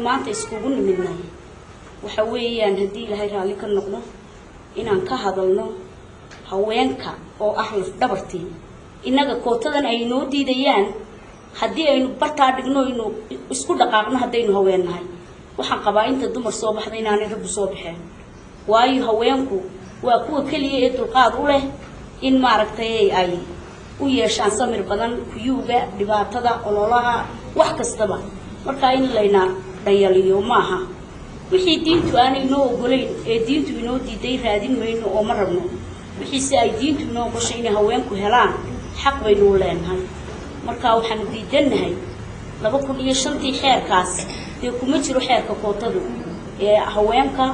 Maanta iskugu nimidnay waxa weeyaan, haddii Ilaahay raalli ka noqdo, inaan ka hadalno haweenka oo ah lafdhabartii innaga. Kootadan ay noo diidayaan, haddii aynu bartaa dhigno, aynu isku dhaqaaqno, haddaynu haween nahay, waxaan qabaa inta dumar soo baxda inaanay raggu soo baxeen, waayo haweenku waa kuwa keliya ee dulqaad u leh in maaragtay ay u yeeshaan samir badan kuyuuga, dhibaatada, ololaha, wax kastaba. Marka in layna dhayaliyo maaha. Wixii diintu aanay inoo ogolayn ee diintu inoo diiday raadin mayno oo ma rabno. Wixiise ay diintu inoo ogoshay inay haweenku helaan, xaq baynu u leenahay. Marka waxaanu diidannahay 2005-tii xeerkaas dee kuma jiro xeerka kootadu ee haweenka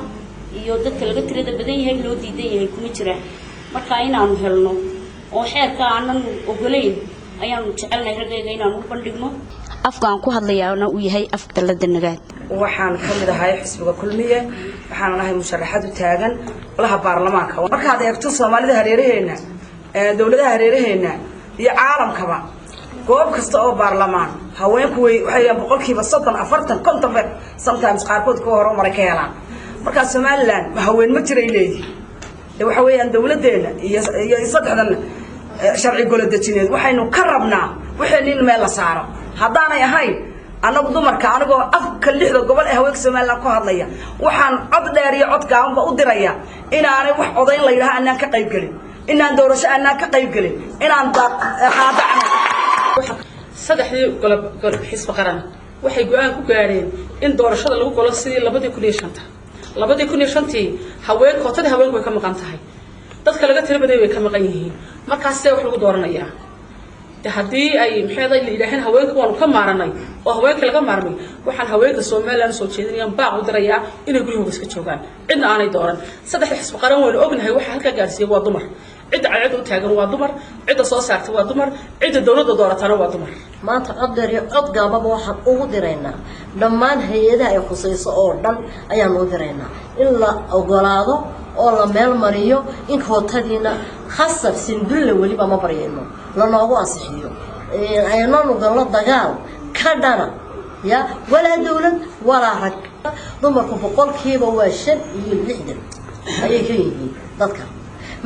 iyo dadka laga tirada badan yahay loo diidan yahay, kuma jiraan. Marka inaanu helno oo xeerka aanan ogolayn ayaanu jecelnahay raggayga inaanu u bandhigno. Afka aan ku hadlayaana uu yahay afka Dalada Nagaad. Waxaan ka mid ahay xisbiga Kulmiye, waxaan ahay musharaxad u taagan golaha baarlamaanka. Markaad eegto Soomaalida hareeraheena, dowladaha hareeraheena iyo caalamkaba, goob kasta oo baarlamaan haweenku way waxay 30%, 40, 50 ba sometimes qaarkood kuwa hore maray ka helaan. Markaa Somaliland haween ma jiray leeyihi. De waxa weeyaan dowladdeena iyo saddexdan sharci golo dejineed waxaynu ka rabnaa wixii in meel la saaro. Haddaanay ahayn, annagu dumarka, anigoo afka lixda gobol ee haweenka Somaliland ku hadlaya, waxaan cod dheer iyo cod gaabanba u diraya inaanay wax codayn la yidhaha anaan ka qayb gelin, inaan doorasho anaan ka qayb gelin, inaan qaadacno. Saddexdii golo xisbi qaran waxay go-aan ku gaadheen in doorashada lagu golo sidii 2005-ta. 2005-tii haween kootadii haweenku way ka maqan tahay, dadka laga tira baday way ka maqan yihiin. Markaas see wax lagu dooranayaa? De haddii ay maxay la yidhaaheen haweenka waanu ka maaranay oo haweenka laga maarmay, waxaan haweenka Somaliland soo jeedinayaan, baaq u dirayaa inay guryahooga iska joogaan, cidna aanay dooran. Saddexda xisbi qaran waynu ognahay waxa halkaa gaarsiiyey waa dumar. Cidda cadceed u taagan waa dumar, cidda soo saarta waa dumar, cidda dowladda dooratana waa dumar. Maanta cod dheer iyo cod gaababa waxaan ugu diraynaa dhammaan hay-adaha ay khusayso oo dhan ayaan u diraynaa in la ogolaado oo la meel mariyo in kootadiina khasab sindulle weliba ma baryayno lanoogu ansixiyo, aynanu galno dagaal ka dhana ya walaa dawlad walaa rag. Dumarku 65% ayay ka yihiin dadka.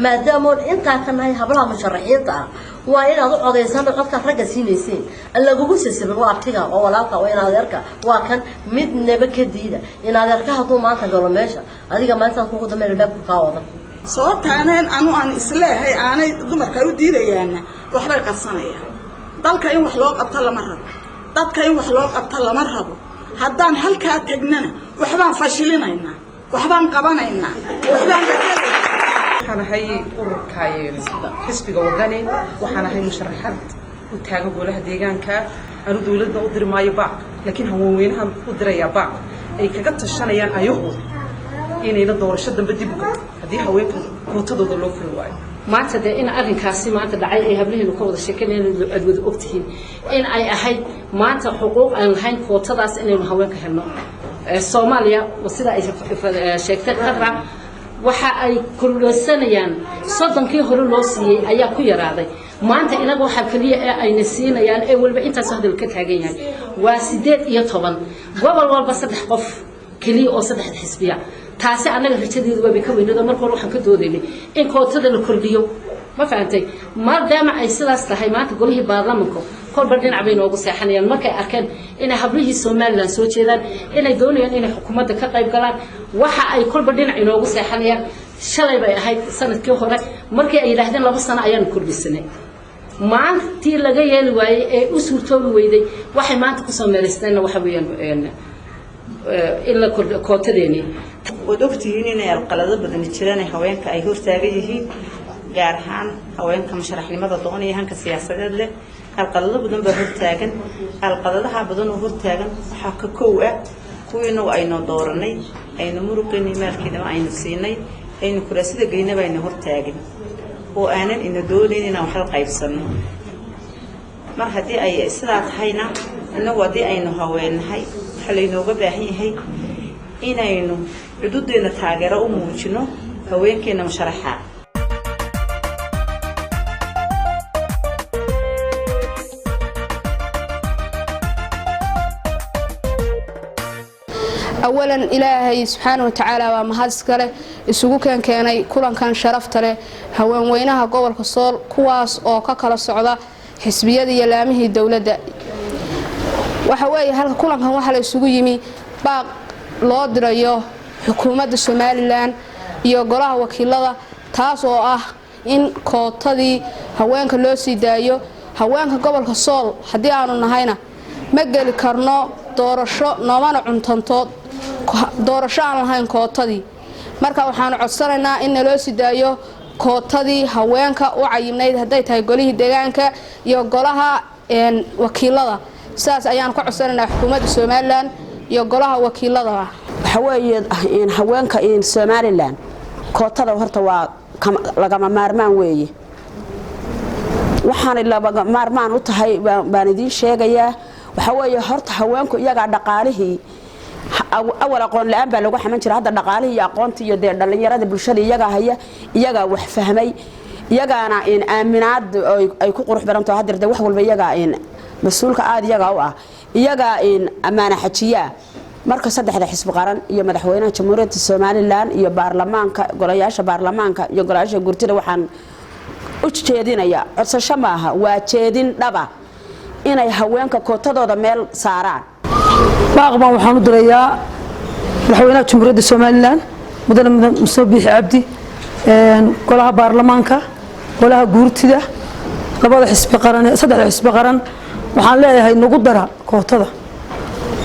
Maadaamoon intaa ka nahay, hablaha musharaxiinta ah waa inaad u codaysaan codkaad ragga siinayseen aan lagugu sasabin. Waa abtiga, waa walaalka, waa in adeerka, waa kan midnaba ka diida. In adeerka hadduu maanta galo meesha, adiga maalintaad kugu dambeyn albaabku kaa wadan. Sababtaaneen anu aan isleehay aanay dumarka u diidayaana, waxbay qarsanayaan. Dalka in wax loo qabto lama rabo, dadka in wax loo qabto lama rabo. Haddaan halkaa tagnana waxbaan fashilinaynaa, waxbaan qabanaynaa, waxbaan bedelaynaa. Waxaan ahay ururka xisbiga Wadani, waxaan ahay musharaxad u taagan golaha deegaanka. Anu dawladda u diri maayo baaq, laakiin haweenweynahan u dirayaa baaq ay kaga tashanayaan ayahooda inayna doorasho dambe dib u gato haddii haweenka kootadooda loo furi waayo. Maanta dee in arrinkaasi maanta dhacay ay hablaheenu ka wada sheekanayaan, aad wada ogtihiin in ay ahayd maanta xuquuq aan lahayn kootadaas inaynu haweenka helno. Soomaaliya, sida ay sheegtay Khadra, waxa ay kordhsanayaan 30-kii hore loo siiyey ayaa ku yaraaday. Maanta inaga waxaa keliya ee ayna siinayaan ee weliba intaas hadal ka taagan yahay waa 18, gobol walba saddex qof keliya oo saddexda xisbiya. Taasi annaga rajadeedu waabay ka weynado. Marka hore waxaan ka doodaynay in kootada la kordhiyo, ma fahantay? Maadaama ay sidaas tahay, maanta golihii baarlamanka kolba dhinac bay noogu seexanayaan. Markay arkeen inay hablihii Somaliland soo jeedaan, inay doonayaan inay xukuumadda ka qayb galaan, waxa ay kolba dhinac inoogu seexanayaan. Shalay bay ahayd sanadkii hore markii ay yidhaahdeen 2 sano ayaanu kordhisanay. Maantii laga yeeli waayey ee u suurtoobi weyday, waxay maanta kusoo meelaysteenna waxa weeyaan in la kordhiyo kootadeenii. Waad ogtihiin inay alqalado badani jiraan ee haweenka ay hortaagan yihiin, gaar ahaan haweenka musharaxnimada doonaya, hanka siyaasadeed leh. Alqalado badan baa hortaagan. Alqaladaha badan oo hortaagan waxaa ka kow ah kuwiina aynu dooranay, aynu muruqeeni maalkeedaba aynu siinay, aynu kuraasida geynaba aynu hortaagin oo aanan ina doonayn inaan wax la qaybsano. Mar haddii ay sidaa tahayna, innagu haddii aynu haweennahay, waxaa laynooga baahan yahay inaynu cududeena taageero u muujino haweenkeena musharaxa. Awalan, Ilaahay subxaana watacaala waa mahad iskale isugu keenkeenay kulankan sharafta leh haweenweynaha gobolka Sool, kuwaas oo ka kala socda xisbiyada iyo laamihii dowladda. Waxa weeye, halka kulankan waxaa la isugu yimi baaq loo dirayo xukuumadda Somaliland iyo golaha wakiilada, taas oo ah in kootadii haweenka loo sii daayo. Haweenka gobolka Sool haddii aanu nahayna, ma geli karno doorasho, noomana cuntanto doorasho aan lahayn kootadii. Marka waxaanu codsanaynaa in naloo sii daayo kootadii haweenka u cayimnayd, hadday tahay golihii deegaanka iyo golaha wakiilada. Sidaas ayaanu ka codsanaynaa xukuumadda Somaliland iyo golaha wakiiladaba. Waxa weeye, haweenka Somaliland kootada horta waa lagama maarmaan weeye. Waxaanay lagama maarmaan u tahay baan idiin sheegayaa. Waxaa weeye, horta haweenku iyagaa dhaqaalihii, awal aqoon la-aan baa lagu xaman jira, hadda dhaqaalihii iyo aqoontii iyo dee dhallinyarada bulshada iyagaa haya, iyagaa wax fahmay, iyagaana aaminaad ay ku qurux badantaho. Hadeer dee wax walba iyagaa mas-uulka aada iyagaa u ah, iyagaa ammaana xajiyaa. Marka saddexda xisbi qaran iyo madaxweynaha Jamhuuriyadda Somaliland iyo baarlamaanka, golayaasha baarlamaanka iyo golayaasha guurtida, waxaan u jeedinayaa, codsasho maaha, waa jeedin dhaba, inay haweenka kootadooda meel saaraan. Baaq baan waxaan u dirayaa madaxweynaha Jamhuuriyadda Somaliland, mudane Muuse Biixi Cabdi, golaha baarlamaanka, golaha guurtida, labada xisbi qaran, saddexda xisbi qaran. Waxaan leeyahay, nagu dara kootada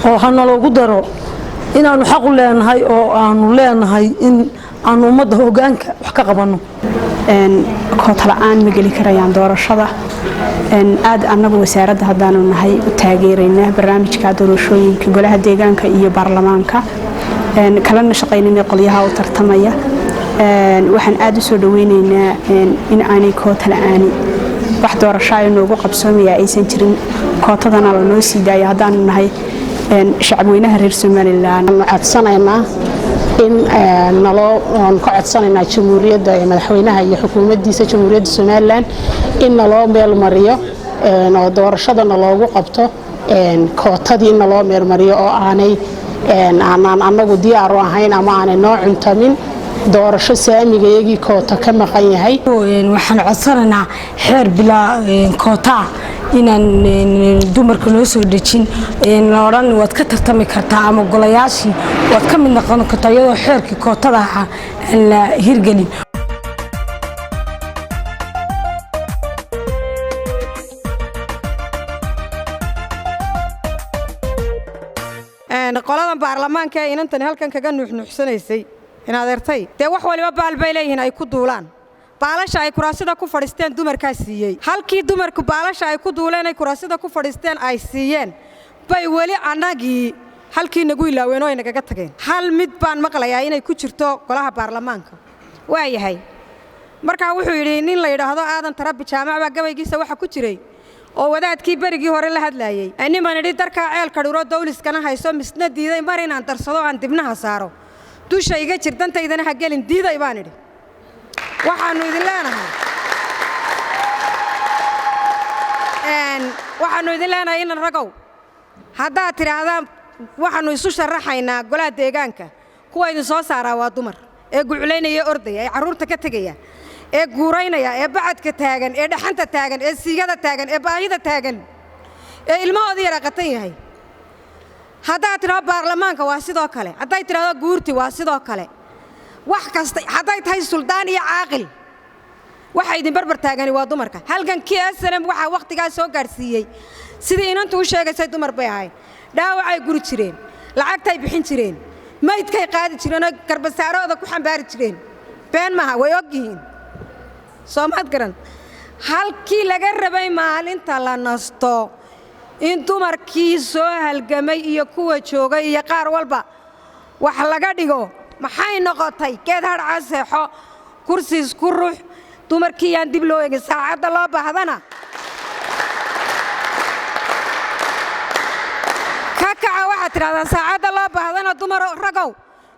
oo ha naloogu daro inaanu xaq u leenahay oo aanu leenahay in aanu ummadda hogaanka wax ka qabanno. Koota la-aan ma geli karayaan doorashada. Aad annagu wasaaradda haddaanu nahay u taageeraynaa barnaamijka doorashooyinka golaha deegaanka iyo baarlamaanka, kalana shaqaynayna qolyaha u tartamaya. Waxaan aada u soo dhaweynaynaa in aanay koota la-aani wax doorasho ay noogu qabsoomaya aysan jirin, kootadana lanoo sii daayo haddaanu nahay shacabweynaha reer Somaliland. Codsanaynaa in naloo oon ka codsanaynaa jamhuuriyadda, madaxweynaha iyo xukuumaddiisa Jamhuuriyadda Somaliland, in naloo meel mariyo oo doorashada naloogu qabto kootadii, naloo meelmariyo oo aanay aanaan annagu diyaar u ahayn ama aanay noo cuntamin doorasho saamigayagii koota ka maqan yahay. Waxaan codsanaynaa xeer bilaa kootaa inaan dumarka loo soo dejin, la odhan waad ka tartami kartaa ama golayaashii waad ka mid noqon kartaa, iyadoo xeerkii kootada ahaa aan la hirgelin. Qoladan baarlamaanka ee inantani halkan kaga nuuxnuuxsanaysay, in adeertay dee wax waliba baal bay leeyihiin ay ku duulaan. Baalasha ay kuraasida ku fadhiisteen dumarkaa siiyey. Halkii dumarku baalasha ay ku duuleen ay kuraasida ku fadhiisteen ay siiyeen bay weli annagii halkii nagu ilaaween oo ay nagaga tageen. Hal mid baan maqlayaa inay ku jirto golaha baarlamaanka waayahay. Markaa wuxuu yidhi nin la yidhaahdo Aadan Tarabi Jaamac baa gabaygiisa waxa ku jiray oo wadaadkii berigii hore la hadlaayey: "Niman idhi darkaa ceelka dhuro, dawliskana hayso, misna diiday mar inaan darsado, aan dibnaha saaro, dusha iga jir, dantaydana ha gelin, diiday," baan idhi. Waxaannu idin leenahay, waxaannu idin leenahay, inan ragow, haddaad tidhaahdaan waxaannu isu sharaxaynaa golaha deegaanka, kuwa idin soo saaraa waa dumar ee guclaynaya, ordaya, ee carruurta ka tegaya, ee guuraynaya, ee bacadka taagan, ee dhaxanta taagan, ee siigada taagan, ee baahida taagan, ee ilmahoodii yara qatan yahay. Haddaad tidhahdo baarlamaanka, waa sidoo kale. Hadday tidhahdo guurti, waa sidoo kale. Wax kasta hadday tahay, suldaan iyo caaqil, waxa idin barbar taagani waa dumarka. Halgankii SNM waxaa wakhtigaa soo gaadhsiiyey, sidii inantu u sheegaysay, dumar bay ahayd. Dhaawacay guri jireen, lacagtay bixin jireen, maydkay qaadi jireen oo garbasaarahooda ku xambaari jireen. Been maaha, way og yihiin, soomaad garan. Halkii laga rabay maalinta la nasto in dumarkii soo halgamay iyo kuwa joogay iyo qaar walba wax laga dhigo, maxay noqotay? Geed hadhca seexo, kursi isku rux. Dumarkii yaan dib loo eegin, saacadda loo baahdana ka kaca. Waxaad tidhahdaan saacadda loo baahdana, dumar ragow,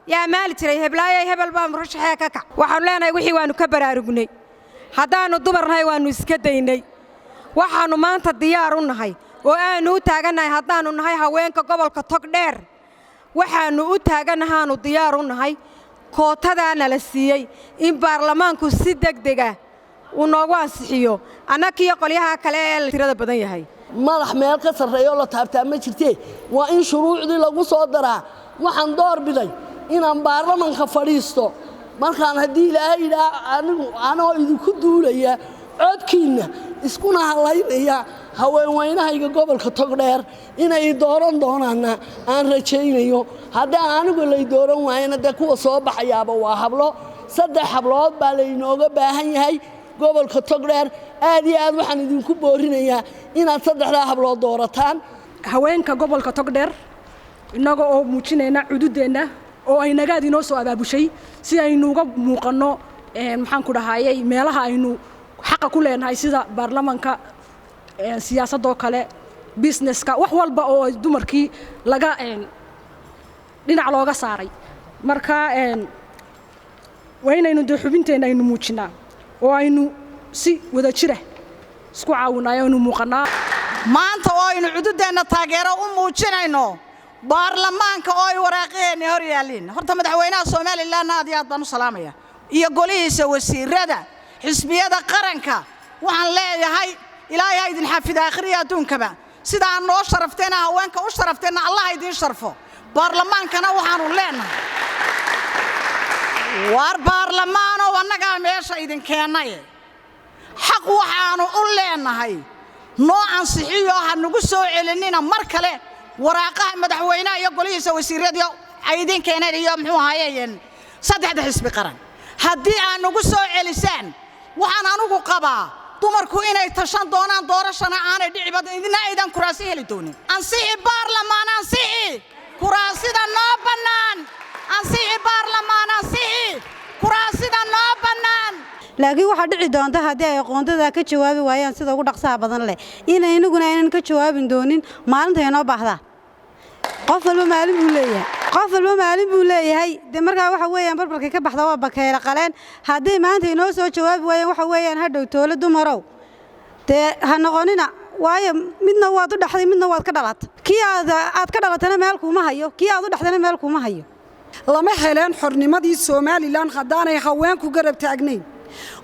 yaa maali jiray heblaayay, hebel baa murashaxee, ka kac. Waxaannu leenahay, wixii waannu ka baraarugnay haddaannu dumarnahay, waannu iska daynay. Waxaannu maanta diyaar u nahay oo aannu u taagannahay haddaannu nahay haweenka gobolka Togdheer, Waxaannu u taaganahaanu diyaar u nahay kootadaana la siiyey in baarlamaanku si degdega uu noogu ansixiyo, annakiyo qolyaha kale ee tirada badan yahay. Madax meel ka sarreeya oo la taabtaa ma jirtee, waa in shuruucdii lagu soo daraa. Waxaan door biday inaan baarlamanka fadhiisto markaan, haddii Ilaahay yidhaa, anigu anoo idinku duulaya codkiinna iskuna hallaynaya haweenweynahayga gobolka Togdheer inay dooran doonaanna aan rajaynayo. Haddii anigu lay dooran waayana, dee kuwa soo baxayaaba waa hablo. Saddex hablood baa laynooga baahan yahay gobolka Togdheer. Aad iyo aad waxaan idinku boorinayaa inaad saddexdaa hablood doorataan. Haweenka gobolka Togdheer, innaga oo muujinayna cududeenna oo ay nagaad inoo soo abaabushay si aynu uga muuqanno, maxaan ku dhahayay, meelaha aynu xaqa ku leenahay, sida baarlamanka, siyaasadoo kale, businesska, wax walba oo dumarkii laga dhinac looga saaray. Marka waa inaynu dee xubinteenna aynu muujinaa oo aynu si wada jira isku caawinaayo, aynu muuqannaa. Maanta oo aynu cududeenna taageero u muujinayno baarlamaanka oo ay waraaqaheenna hor yaalliin, horta madaxweynaha Somalilandna aad iyo aad baan u salaamaya, iyo golihiisa wasiirada, xisbiyada qaranka. Waxaan leeyahay Ilaahay ha idin xafida aakhiriya adduunkaba. Sidaa noo sharafteena, haweenka u sharafteenna, Allah ha idiin sharfo. Baarlamaankana waxaanu leenahay, waar baarlamaanow, annagaa meesha idin keennay, xaq waxaannu u leenahay noo ansixiyo, ha nagu soo celinina mar kale waraaqaha madaxweynaha iyo golihiisa wasiiradii ay idin keeneen iyo muxuu ahaayeen saddexda xisbi qaran. Haddii aad nagu soo celisaan, waxaan anugu qabaa dumarku inay tashan doonaan, doorashana aanay dhiciba, idina aydan kuraasi heli doonin. Ansixi baarlamaan, ansixi kuraasida noo bannaan. Ansixi baarlamaan, ansixi kuraasida noo bannaan. Laakiin waxaa dhici doonta haddii ay qoondada ka jawaabi waayaan sida ugu dhaqsaha badan leh, inay inaguna aynan ka jawaabin doonin maalinta inoo baahdaa. Qof walba maalin buu leeyahay, qof walba maalin buu leeyahay. De markaa waxa weeyaan barbarkay ka baxda waa bakayla qaleen. Hadday maanta inoo soo jawaabi waayaan, waxa weeyaan hadhow toole dumarow dee ha noqonina, waayo midna waad u dhaxday, midna waad ka dhalatay. Kii aad ka dhalatana meel kuuma hayo, kii aad u dhaxdana meel kuuma hayo. Lama heleen xornimadii Somaliland haddaanay haweenku garab taagnayn,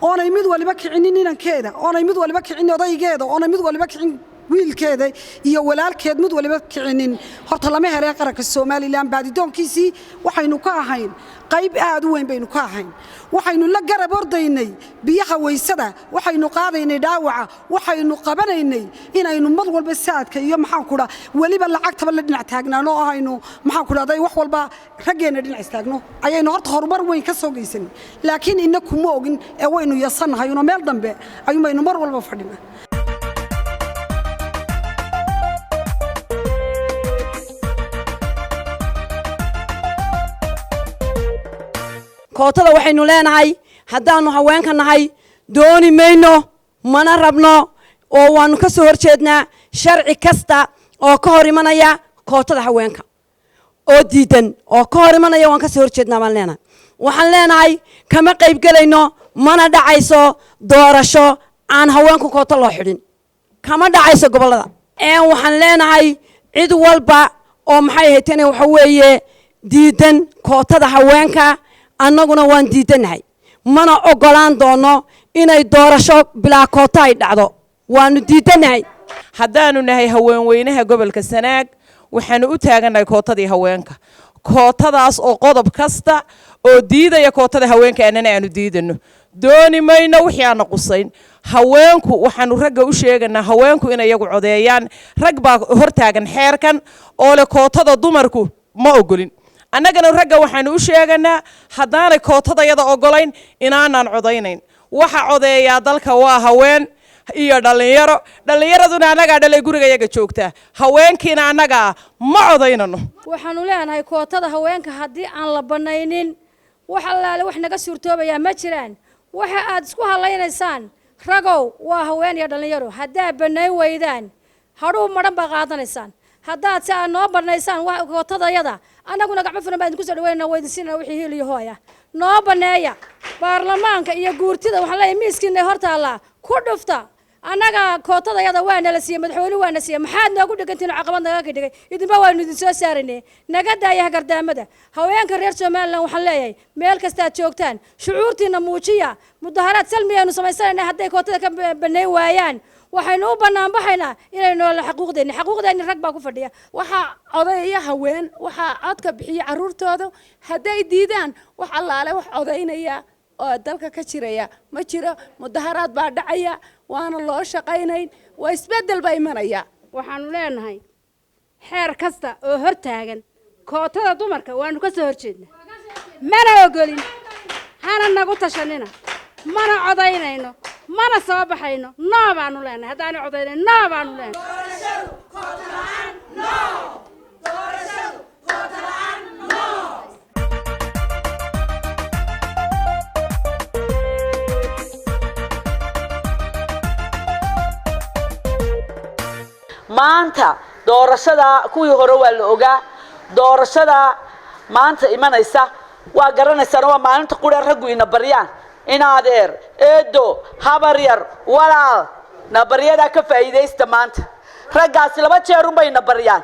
oonay mid waliba kicinin inankeeda, oonay mid waliba kicin odaygeeda, oonay mid waliba kicin wiilkeeda iyo walaalkeed, mid waliba kicinin. Horta lama heleen qaranka Somaliland. Baadidoonkiisii waxaynu ka ahayn qayb aad u weyn baynu ka ahayn. Waxaynu la garab ordaynay biyaha waysada, waxaynu qaadaynay dhaawaca, waxaynu qabanaynay inaynu mar walba saadka iyo, maxaan ku dhaa, weliba lacagtaba la dhinac taagnaano oo aynu, maxaan ku dhahday, wax walba raggeenna dhinac istaagno, ayaynu horta horumar weyn ka soo geysanay. Laakiin inna kuma ogin ee waynu yasannahay unoo meel dambe ayuunbaynu mar walba fadhinaa. Kootada waxaynu leenahay, haddaannu haweenka nahay, dooni mayno, mana rabno, oo waannu ka soo hor jeednaa sharci kasta oo ka hor imanaya kootada haweenka oo diidan oo ka hor imanaya. Waan ka soo hor jeednaa baan leenahay. Waxaan leenahay kama qayb gelayno, mana dhacayso doorasho aan haweenku kooto loo xidhin, kama dhacayso gobollada. Waxaan leenahay cid walba oo, maxay haytane, waxa weeye diidan kootada haweenka, annaguna waan diidannahay, mana oggolaan doono inay doorasho bilaa koota ay dhacdo. Waanu diidannahay. Haddaanu nahay haweenweynaha gobolka Sanaag, waxaanu u taagannahay kootadii haweenka, kootadaas oo qodob kasta oo diidaya kootada haweenka annana aanu diidano. Dooni mayno wixii aana qusayn haweenku. Waxaanu ragga u sheegaynaa haweenku inay iyagu codeeyaan. Rag baa hortaagan xeerkan oo leh kootada dumarku ma ogolin. Annagana ragga waxaanu u sheeganaa haddaanay kootadayada ogolayn inaanaan codaynayn. Waxa codeeyaa dalka waa haween iyo dhallinyaro. Dhallinyaraduna annagaa dhalay, guriga yaga joogtaa, haweenkiina annagaa ma codaynano. Waxaanu leenahay kootada haweenka haddii aan la bannaynin, wax allaale wax naga suurtoobayaa ma jiraan. Waxa aad isku hallaynaysaan ragow waa haween iyo dhallinyaro. Haddaad bannayn weydaan, hadhuu madhan baa qaadanaysaan. Haddaad si aad noo bannaysaan kootadayada, annaguna gacmo furan baa idinku soo dhaweynana, waa idin siinana wixii hiil iyo hooya. Noo banneeya baarlamaanka iyo guurtida. Waxaan leeyahay miiskiinay hor taallaa, ku dhufta. Annaga kootadayada waa nala siiyey, madaxweyne waa na siiyey. Maxaad noogu dhigantiin oo caqabad naga dhigay? Idinba waanu idin soo saaraynay. Naga daaya hagardaamada. Haweenka reer Somaliland waxaan leeyahay, meel kastaad joogtaan shucuurtiina muujiya. Mudaharaad salmi aynu samaysanayna. Hadday kootada ka banayn waayaan, waxaynu u banaanbaxaynaa inaynu noolo xaquuqdeenni. Xaquuqdeenni rag baa ku fadhiya. Waxaa odayayo haween, waxaa codka bixiya caruurtooda. Hadday diidaan, wax allaale wax odaynaya oo dalka ka jiraya ma jiro. Mudaharaad baa dhacaya, waana loo shaqaynayn, waa isbeddel baa imanaya. Waxaanu leenahay, xeer kasta oo hor taagan kootada dumarka waanu ka soo horjeednaa, mana ogolin, hana nagu tashanina, mana codaynayno, mana soo baxayno. Noo baanu leenahay. Haddaanu codaynayn, noo baanu leenahay. Maanta doorashada kuwii hore waa la ogaa. Doorashada maanta imanaysa waa garanaysaan, waa maalinta qura raggu ina baryaan, in adeer, eedo, habar yar, walaal, na baryadaa ka faa'iidaysta. Maanta raggaasi laba jeer unbay na baryaan: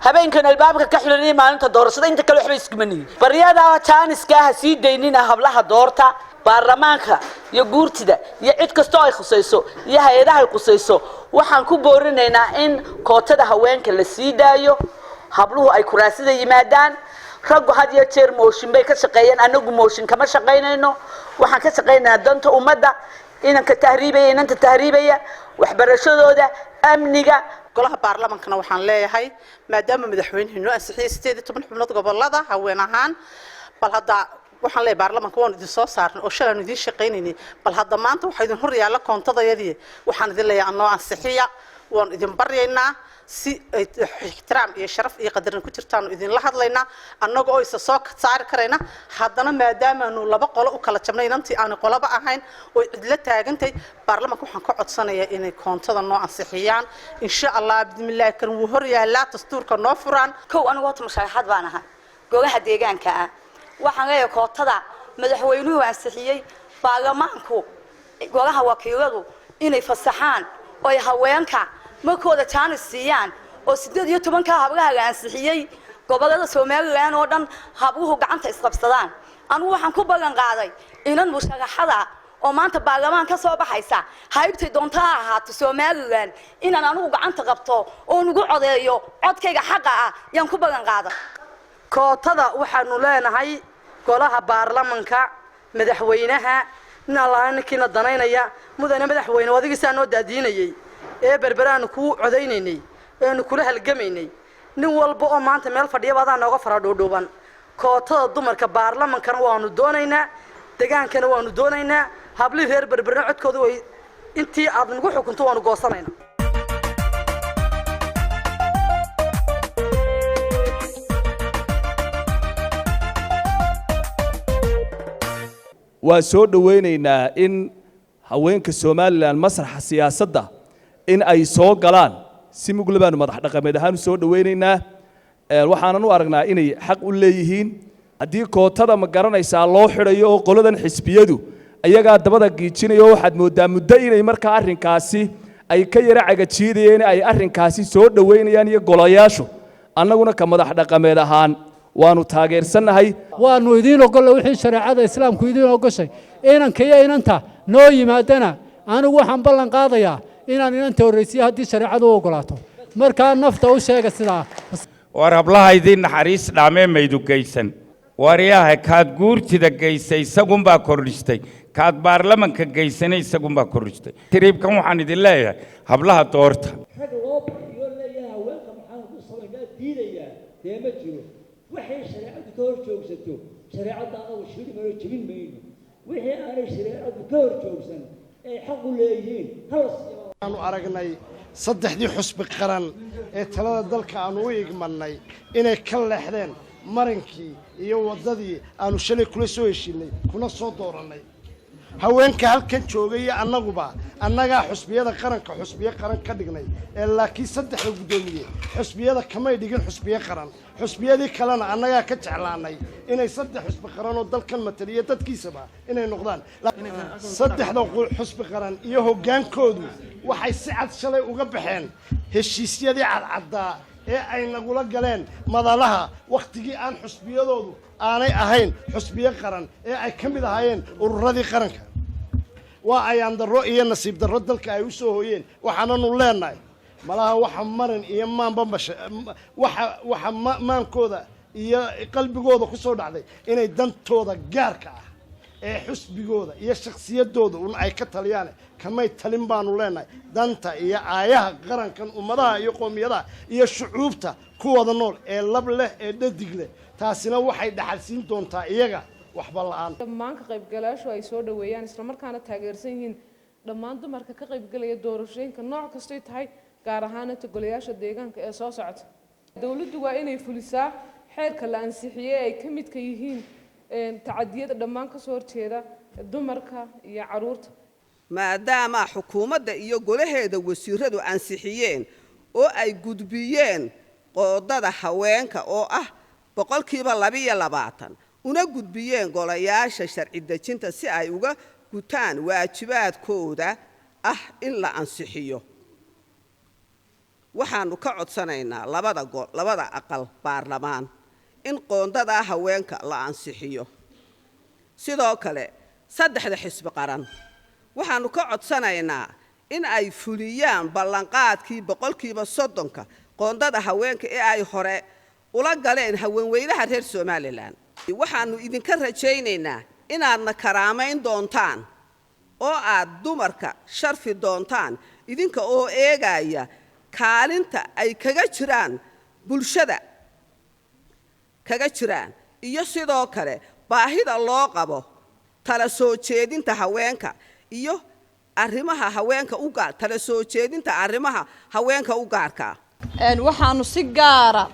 habeenkan albaabka ka xilanaya, maalinta doorashada. Inta kale waxba iskuma nihin. Baryadaa jaaniska ha sii daynina. Hablaha doorta baarlamaanka iyo guurtida iyo cid kastoo ay khusayso iyo hay-adaha ay khusayso. Waxaan ku boorinaynaa in kootada haweenka la sii daayo, habluhu ay kuraasida yimaadaan. Raggu had iyo jeer mooshin bay ka shaqeeyeen, annagu mooshin kama shaqaynayno. Waxaan ka shaqaynaynaa danta ummadda, inanka tahriibaya, inanta tahriibaya, waxbarashadooda, amniga. Golaha baarlamankana waxaan leeyahay, maadaama madaxweynuhu noo ansixiyey 18 xubnood gobolada haween ahaan, bal hadda waxaan leeyahay baarlamanka, waanu idin soo saarnay oo shalay aanu idiin shaqaynaynay, bal hadda maanta waxaa idin hor yaalla koontadayadii. Waxaan idin leeyahay, anoo ansixiya, waanu idin baryaynaa, si ay ixtiraam iyo sharaf iyo qadarin ku jirtaanu idinla hadlaynaa, annaga oo isa soo saari karayna. Haddana maadaamaanu laba qolo u kala jabnay, inantii aanu qoloba ahayn oo cidla taagantay, baarlamanka waxaan ka codsanayaa inay koontada noo ansixiyaan, insha Allah bismillaahi karim. Wuu hor yaallaa dastuurka, noo furaan. Kow, anigu horta musharaxaad baan ahay golaha deegaanka ah. Waxaan leeyahay, kootada madaxweynuhu ansixiyey, baarlamaanku, golaha wakiiladu inay fasaxaan oy haweenka markooda jaanis siiyaan, oo 18-ka hablaha la ansixiyey gobolada Somaliland oo dhan habluhu gacanta isqabsadaan. Anigu waxaan ku ballan qaaday inan musharaxada oo maanta baarlamaan ka soo baxaysa, haybtay doonta ha ahaato Somaliland, inaan anigu gacanta qabto oo nugu codeeyo codkayga xaqa ah yaan ku ballan qaaday. Kootada waxaanu leenahay golaha baarlamanka, madaxweynaha, nin allaha ninkiina danaynaya, mudane madaxweyne, adigiisaa noo daadiinayey ee Berberaanu kuu codaynaynay eenu kula halgamaynay. Nin walba oo maanta meel fadhiyaba adaa nooga fara dhuudhuuban. Kootada dumarka baarlamankana waanu doonaynaa, degaankana waanu doonaynaa. Hablihii reer Berberna codkooda way intii aad nagu xukunto waanu goosanaynaa. Waa soo dhowaynaynaa in haweenka Somaliland masraxa siyaasadda in ay soo galaan. Si mugle baanu madax dhaqameed ahaan u soo dhowaynaynaa. Waxaanan u aragnaa inay xaq u leeyihiin. Haddii kootada, ma garanaysaa, loo xidhayo oo qoladan xisbiyadu ayagaa dabada giijinaya, oo waxaad mooddaa muddo inay markaa arrinkaasi ay ka yara cagajiidayeen, ay arrinkaasi soo dhowaynayaan iyo golayaashu, annaguna ka madax dhaqameed ahaan waanu taageersannahay. Waanu idiin ogolla wixii shareecada islaamku idiin ogoshay. Inanka iyo inanta noo yimaadana, anigu waxaan ballan qaadayaa inaan inanta horraysiyo haddii shareecadu u ogolaato. Markaa nafta u sheega sidaa. War hablaha idiin naxariis dhaamee maydu geysan. Waryaha, kaad guurtida geysay isagunbaa kordhistay, kaad baarlamanka geysanay isagunbaa kordhistay. Tiriibkan waxaan idin leeyahay, hablaha doorta. Rag loo bixiyo leeyahay haweenka maxaan ku samaynaa diidayaa dee ma jiro. Waxay shareecadu ka hor joogsato, shareecadda anagu shiri mayno, jebin mayno. Wixii aanay shareecadu ka hor joogsan ay xaq u leeyihiin hala siiyo. Aanu aragnay saddexdii xusbi qaran ee talada dalka aanu u igmannay inay ka leexdeen marinkii iyo waddadii aanu shalay kula soo heshiinay kuna soo doorannay. Haweenka halkan joogay iyo annaguba annagaa xusbiyada qaranka xusbiyo qaran ka dhignay ee, laakiin saddexda guddoomiye xusbiyada kamay dhigin xusbiyo qaran. Xusbiyadii kalena annagaa ka jeclaanay inay saddex xusbi qaran oo dalkan mataliya dadkiisaba inay noqdaan. Saddexda xusbi qaran iyo hoggaankoodu waxay si cad shalay uga baxeen heshiisyadii cadcaddaa ee ay nagula galeen madalaha wakhtigii aan xusbiyadoodu aanay ahayn xusbiyo qaran ee ay ka mid ahaayeen ururadii qaranka. Waa ayaan darro iyo nasiib darro dalka ay u soo hooyeen. Waxaananu leenahay, malaha waxa marin iyo maanba masha waxa maankooda iyo qalbigooda ku soo dhacday inay dantooda gaarka ah ee xusbigooda iyo shakhsiyadooda un ay ka taliyaan. Kamay talin baanu leenahay danta iyo aayaha qarankan, ummadaha iyo qoomiyadaha iyo shucuubta kuwada nool ee lab leh ee dhadig leh. Taasina waxay dhaxalsiin doontaa iyaga waxba la'aan. Dhammaan ka qaybgalayaashu ay soo dhaweeyaan, islamarkaana taageersan yihiin dhammaan dumarka ka qaybgalaya doorashooyinka nooc kastoy tahay, gaar ahaan golayaasha deegaanka ee soo socota. Dowladdu waa inay fulisaa xeerka la ansixiyey ay ka midka yihiin tacadiyada dhammaan kasoo horjeeda dumarka iyo caruurta. Maadaama xukuumadda iyo golaheeda wasiiradu ansixiyeen oo ay gudbiyeen qoondada haweenka oo ah 22%, una gudbiyeen golayaasha sharci dejinta si ay uga gutaan waajibaadkooda ah in la ansixiyo, waxaanu ka codsanaynaa labada aqal baarlamaan in qoondadaa haweenka la ansixiyo. Sidoo kale, saddexda xisbi qaran waxaanu ka codsanaynaa in ay fuliyaan ballanqaadkii 30%-ka qoondada haweenka ee ay hore ula galeen haweenweynaha reer Somaliland. Waxaanu idinka rajaynaynaa inaadna karaamayn doontaan oo aad dumarka sharfi doontaan, idinka oo eegaya kaalinta ay kaga jiraan bulshada kaga jiraan, iyo sidoo kale baahida loo qabo tala soo jeedinta haweenka iyo arrimaha haweenka u gaar, tala soo jeedinta arrimaha haweenka u gaarka. Waxaanu si gaara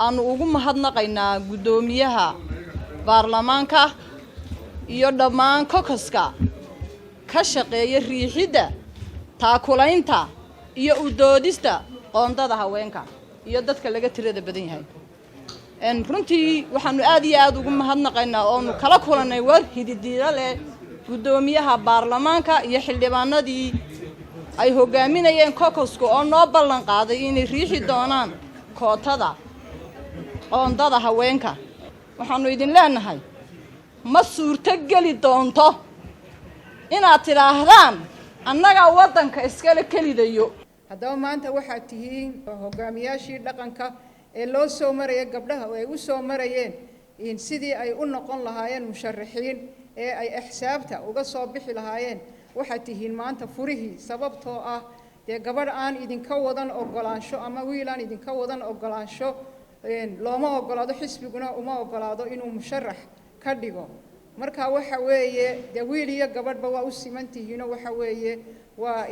aanu ugu mahadnaqaynaa guddoomiyaha baarlamaanka iyo dhammaan caucus-ka ka shaqeeya riixidda, taakulaynta iyo u doodista qoondada haweenka iyo dadka laga tirada badan yahay. Runtii waxaanu aad iyo aad ugu mahadnaqaynaa oonu kala kulannay war hididiilo leh guddoomiyaha baarlamaanka iyo xildhibaanadii ay hogaaminayeen caucus-ka oo noo ballan qaaday inay riixi doonaan kootada qoondada haweenka. Waxaanu idin leenahay, ma suurto geli doonto inaad tidhaahdaan annagaa waddanka iskale kelidayo. Haddaba maanta waxaad tihiin hogaamiyaashii dhaqanka ee loo soo maraya gabdhaha oo ay u soo marayeen sidii ay u noqon lahaayeen musharaxiin ee ay axsaabta uga soo bixi lahaayeen. Waxaad tihiin maanta furihii, sababtoo ah dee gabadh aan idinka wadan ogolaansho ama wiil aan idinka wadan ogolaansho looma ogolaado, xisbiguna uma ogolaado inuu musharax ka dhigo. Marka waxa weeye dee wiil iyo gabadhba waa u siman tihiinoo waxa weeye waa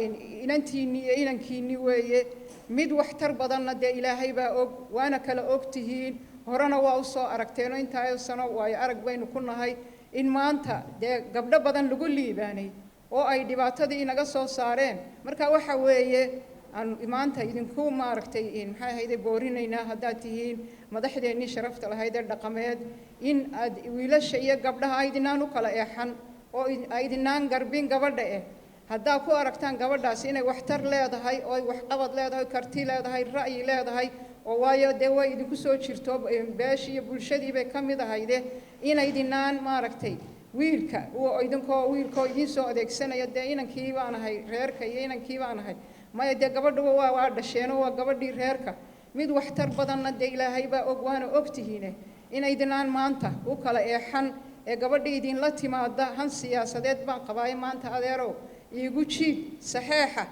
inantiinni iyo inankiinni weeye. Mid waxtar badanna dee Ilaahay baa og, waana kala og tihiin, horena waa u soo aragteenoo intaa sano waayo arag baynu ku nahay in maanta dee gabdho badan lagu liibaanay oo ay dhibaatadii inaga soo saareen. Marka waxa weeye aan maanta idinku maaragtay, maxay ahayde, boorinaynaa haddaad tihiin madaxdeennii sharafta lahayd ee dhaqameed in aad wiilasha iyo gabdhaha aydinaan u kala eexan oo aydinaan garbin gabadha eh. Haddaa ku aragtaan gabadhaasi inay waxtar leedahay oo ay waxqabad leedahay, karti leedahay, ra'yi leedahay, oo waayo dee way idinku soo jirto, beeshii iyo bulshadii bay ka mid ahayde, inaydinaan maaragtay wiilka idinkoo wiilkoo idiin soo adeegsanaya dee inankii baan ahay reerka iyo inankii baan ahay. Maya, dee gabadhuba waa dhasheenoo waa gabadhii reerka. Mid waxtar badanna dee Ilaahay baa og, waana og tihiine, inaydinaan maanta u kala eexan ee gabadha idinla timaada han siyaasadeed baan qabaayo maanta adeerow iigu jiid saxeexa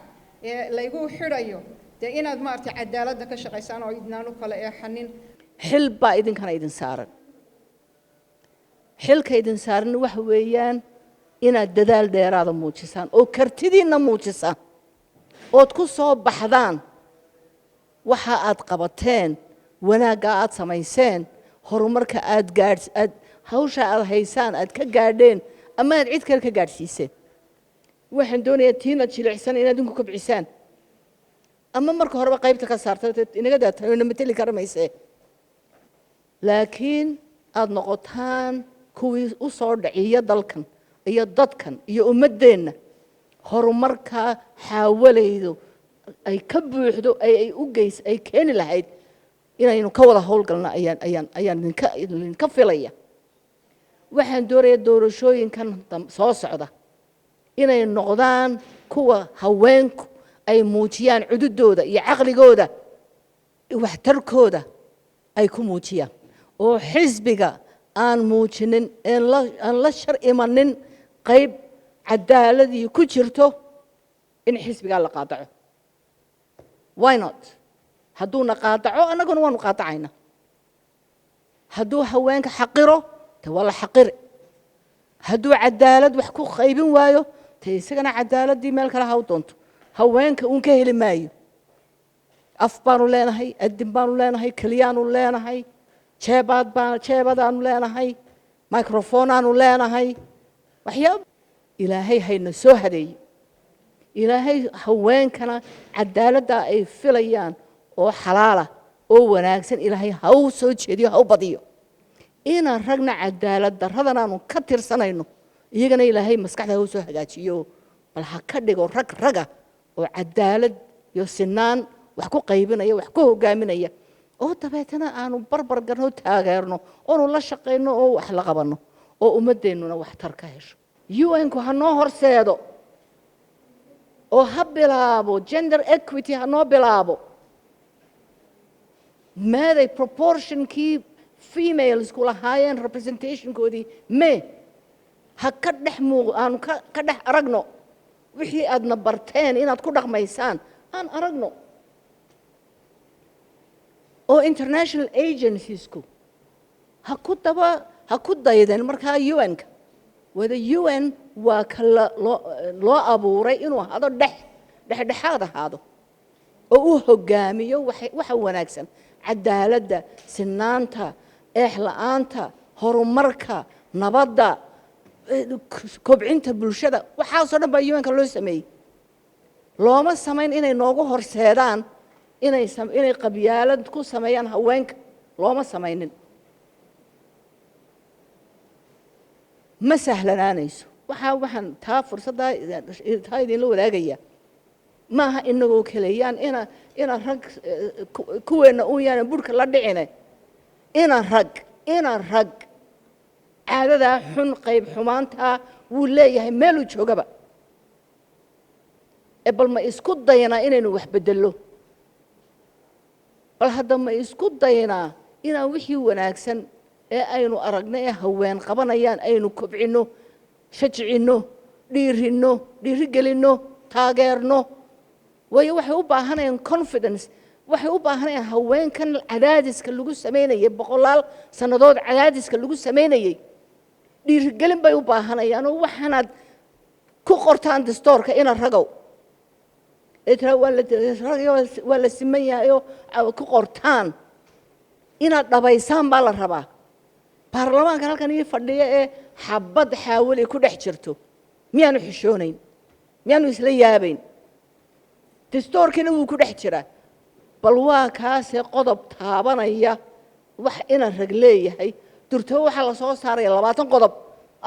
ee laygu xidhayo, dee inaad maaragtay cadaaladda ka shaqaysaan oo idinaan u kala eexanin. Xil baa idinkana idin saaran. Xilka idin saaran waxa weeyaan inaad dadaal dheeraada muujisaan oo kartidiinna muujisaan ood ku soo baxdaan waxa aad qabateen, wanaagga aad samayseen, horumarka aad gaadh, aad hawsha aad haysaan aad ka gaadheen. Ama aad cid kale ka gaadhsiiseen. Waxaan doonayaa tiina jilicsan inaad idinku kobcisaan, ama marka horeba qaybta ka saarta inaga daatan ina mateli kara maysee, laakiin aada noqotaan kuwii u soo dhiciya dalkan iyo dadkan iyo ummaddeenna horumarkaa xaawalaydu ay ka buuxdo ay u geys ay keeni lahayd inaynu ka wada howlgalno ayaan idinka filaya. Waxaan doonayaa doorashooyinkan soo socda inay noqdaan kuwa haweenku ay muujiyaan cududooda iyo caqligooda, waxtarkooda ay ku muujiyaan, oo xisbiga aan muujinin aan la shar imanin qayb cadaaladii ku jirto in xisbigaa la qaadaco. Why not? Hadduuna qaadaco, annaguna waanu qaadacayna. Hadduu haweenka xaqiro, te waa la xaqiri. Hadduu cadaalad wax ku qaybin waayo, te isagana cadaaladdii meel kale ha u doonto, haweenka uun ka heli maayo. Af baanu leenahay, adin baanu leenahay, keliyaanu leenahay, jeebaad baa jeebadaanu leenahay, microfonaanu leenahay, waxyaaba. Ilaahay hayna soo hadeeyo. Ilaahay haweenkana cadaaladda ay filayaan oo xalaala oo wanaagsan Ilaahay ha u soo jeediyo, ha u badiyo. Inaan ragna cadaalad darradan aanu ka tirsanayno, iyagana Ilaahay maskaxda ha u soo hagaajiyo, bal ha ka dhigo rag raga oo cadaalad iyo sinaan wax ku qaybinaya, wax ku hogaaminaya, oo dabeetana aanu barbar garno, taageerno, oonu la shaqayno oo wax la qabanno, oo ummaddeennuna waxtar ka hesho. UN-ku ha noo horseedo oo ha bilaabo gender equity, ha noo bilaabo. Meeday proportionkii femalesku lahaayeen, representationkoodii mee? Ha ka dhex muuq, aanu ka dhex aragno wixii aadna barteen inaad ku dhaqmaysaan, aan aragno. Oo international agenciesku ha ku daba ha ku daydeen markaa UN-ka wada. UN waa ka loo abuuray inuu ahaado dhexdhexaad ahaado oo u hogaamiyo waxa wanaagsan, cadaaladda, sinaanta, eex la'aanta, horumarka, nabadda, kobcinta bulshada. Waxaasoo dhan baa UN-ka loo sameeyey. Looma samayn inay noogu horseedaan inay qabyaalad ku sameeyaan haweenka, looma samaynin. Ma sahlanaanayso. Waxaan taa fursaddaa taa idinla wadaagaya maaha inagoo keleyaan ina rag kuweenna uun yaana burhka la dhicine, ina rag caadadaa xun, qayb xumaantaa wuu leeyahay meeluu joogaba. Ee bal ma isku daynaa inaynu wax beddello? Bal hadda ma isku daynaa inaan wixii wanaagsan ee aynu aragno ee haween qabanayaan aynu kobcinno, shajcinno, dhiirinno, dhiirigelinno, taageerno? Waayo waxay u baahanayaan confidence, waxay u baahanayaan haweenkan cadaadiska lagu samaynayay boqolaal sannadood, cadaadiska lagu samaynayay dhiirigelin bay u baahanayaan. Oo waxaanaad ku qortaan dastoorka ina ragow ee tiraa waa la siman yahay oo ku qortaan, inaad dhabaysaan baa la rabaa. Baarlamaanka halkan ii fadhiya ee xabad xaawali ku dhex jirto, miyaanu xishoonayn? Miyaanu isla yaabayn? Dastoorkiina wuu ku dhex jiraa. Bal waa kaasee qodob taabanaya wax ina rag leeyahay durtaba waxaa la soo saaraya 20 qodob,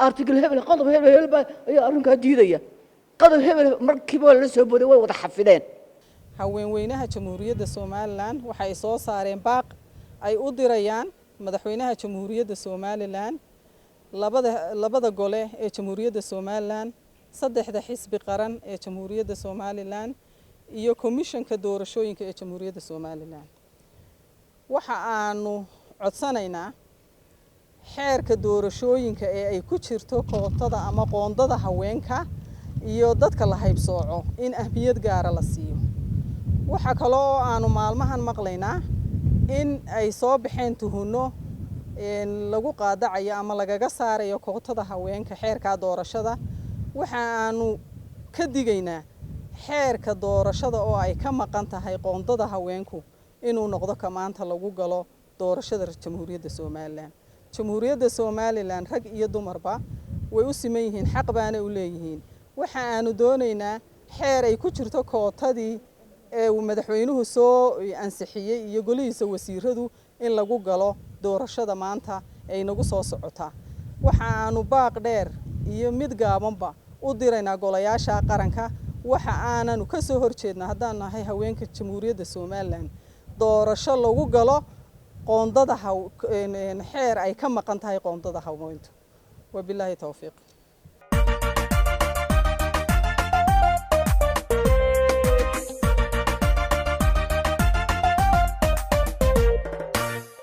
article hebel, qodob hebel hebel baa ayaa arrinkaa diidaya, qodob hebel markiiba waa lala soo booday, way wada xafideen. Haweenweynaha Jamhuuriyadda Somalilan waxay soo saareen baaq ay u dirayaan madaxweynaha Jamhuuriyadda Somalilan, labada gole ee Jamhuuriyadda Somalilan, saddexda xisbi qaran ee Jamhuuriyadda Somalilan iyo komishanka doorashooyinka ee Jamhuuriyadda Somalilan. Waxa aanu codsanaynaa xeerka doorashooyinka ee ay ku jirto kootada ama qoondada haweenka iyo dadka la haybsooco in ahmiyad gaara la siiyo. Waxa kale oo aanu maalmahan maqlaynaa in ay soo baxeen tuhunno lagu qaadacayo ama lagaga saarayo kootada haweenka xeerka doorashada. Waxa aanu ka digaynaa xeerka doorashada oo ay ka maqan tahay qoondada haweenku inuu noqdo ka maanta lagu galo doorashada Jamhuuriyadda Somalilan. Jamhuuriyadda Somalilan rag iyo dumarba Way u siman yihiin, xaq baana u leeyihiin. Waxa aanu doonaynaa xeer ay ku jirto kootadii ee uu madaxweynuhu soo ansixiyey iyo golihiisa wasiiradu in lagu galo doorashada maanta ee inagu soo socota. Waxa aanu baaq dheer iyo mid gaabanba u diraynaa golayaasha qaranka. Waxa aananu ka soo horjeednaa, haddaan nahay haweenka Jamhuuriyadda Somalilan, doorasho lagu galo qoondada xeer ay ka maqan tahay qoondada haweentu. Wabilaahi towfiiq.